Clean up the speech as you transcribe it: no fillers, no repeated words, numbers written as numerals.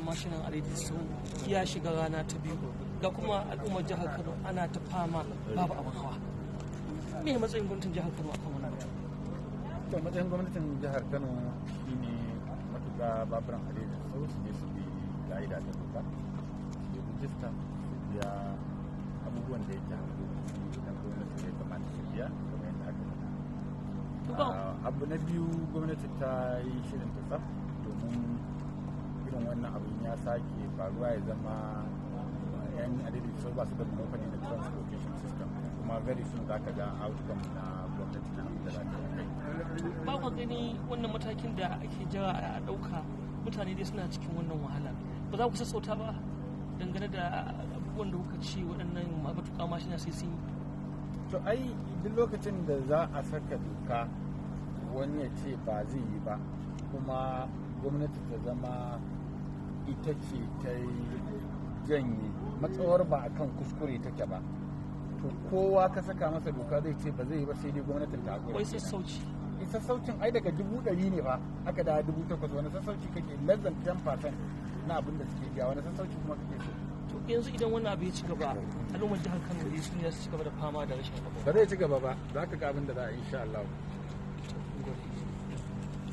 mashinan adaidaita sahu ya shiga rana ta biyu, ga kuma al'ummar jihar Kano ana ta fama babu abin hawa. Me matsayin gwamnatin jihar Kano akan wannan batu? To, matsayin gwamnatin jihar Kano shine matuƙa baburan adaidaita sahu su je su bi ka'ida ta doka, su yi rijista, su biya abubuwan da yake haƙoƙi na gwamnati da ya kamata su biya kamar yadda aka faɗa. Abu na biyu, gwamnati ta yi shirin ta tsaf domin irin wannan abin ya sake faruwa, ya zama yan adaidaita sahu ba su da monopoly na transportation system. Kuma very soon za ka ga outcome na gwamnati na abin da za ta kai. Ba ku gani wannan matakin da ake jira a ɗauka, mutane dai suna cikin wannan wahala, ba za ku sassauta ba dangane da abubuwan da kuka ce waɗannan matuƙa mashina sai sun yi? To, ai duk lokacin da za a saka doka wani ya ce ba zai yi ba, kuma gwamnati ta zama ita ce ta janye matsawar ba a kan kuskure take ba, to kowa ka saka masa doka zai ce ba zai yi ba, sai dai gwamnatin ta haƙura. Wai sassauci. Sassaucin ai daga 100,000 ne fa aka da 8,000. Wani sassauci kake? Less than 10% na abin da suke biya, wani sassauci kuma kake so? To, yanzu idan wannan abu ya ci gaba, al'ummar jihar Kano dai su ne su ci gaba da fama da rashin abu. Ba zai ci gaba ba, za ka ga abin da za a yi insha Allah.